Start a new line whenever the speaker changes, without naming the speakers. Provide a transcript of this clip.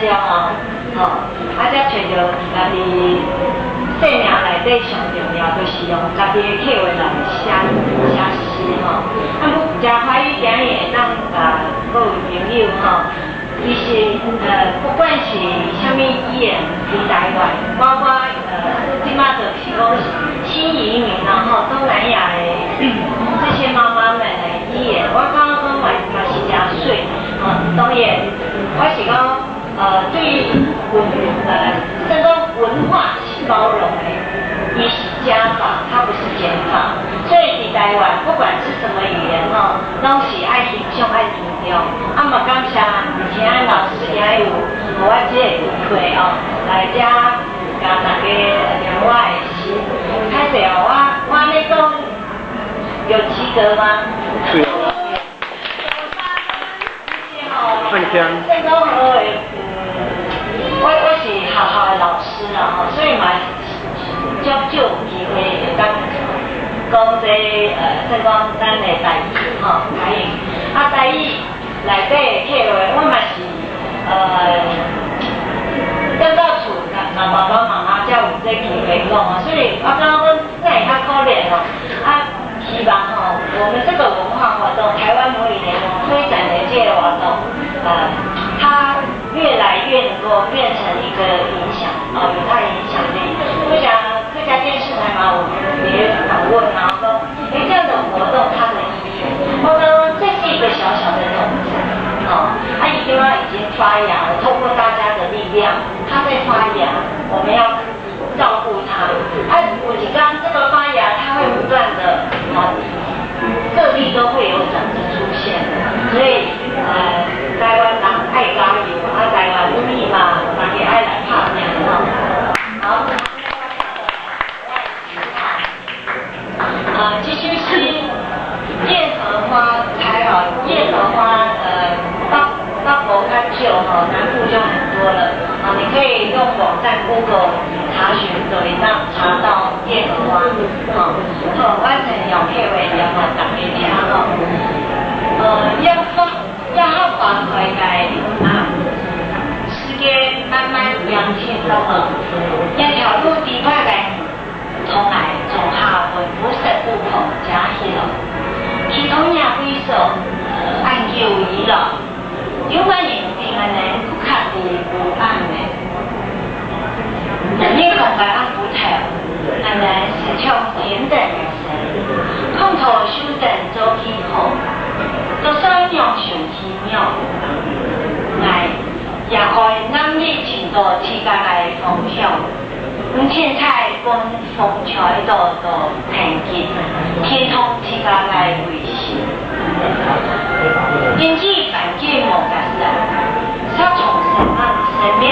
了後，吼，啊，才揣著家己生命內底上重要，就是用家己的客話來寫寫詩吼。啊，我誠歡喜今日會當共各位朋友吼，其實不管是啥物語言佇台灣，包括這馬就是講新移民然後東南亞的這些媽媽們的語言，我感覺講嘛嘛是誠媠。吼，當然，我是講對文這個文化是包容的，伊是加法，它不是減法。所以佇台灣，不管是什麼語言吼，攏是愛欣賞、愛尊重。啊嘛感謝請老師今日有予我這個機會哦，來遮共大家念我的詩。歹勢哦，我按呢講有及格嗎？
是。
這個我是學校的老師啦吼，所以嘛，足少有機會會當講這算講咱的台語吼，台語。啊，台語內底的客話，我嘛是轉到厝，若爸爸媽媽才有這機會講啊，所以我感覺講哪會較可憐哦。啊，希望吼，我們這個文化活動，台灣母語聯盟推展的這個活動，它越來越能夠變成一個影響，哦，有它的影響力。客家電視台嘛，我們也訪問啊，說，哎，這樣的活動它的意義，我說這是一個小小的種子，哦，它已經發芽了，透過大家的力量，它在發芽，我們要照顧它。啊，有一天這個發芽，它會不斷的，哦，各地都會有種子出現，所以，台灣人愛加油，啊，台灣母語嘛，大家愛來拍拚吼。好，啊，這首詩《夜荷花開》吼，夜荷花，北部較少吼，南部就很多了。啊，你可以用網站 Google 查詢，就會當查到夜荷花。吼，好，我先用客話念予大家聽吼。耶和華開界啊，世界慢慢揚起了，一條路地塊來從來從下文不設不可加起了，其中也會說按求伊了，有關人平安的不卡的不安的，你講個按不頭，按來是從天等而生，空頭修等做起好，做三樣上奇妙，來也愛男女情多之間的風向。五千彩跟風吹到到天吉，天空之間的維繫。因此環境無共款，殺蟲生命生命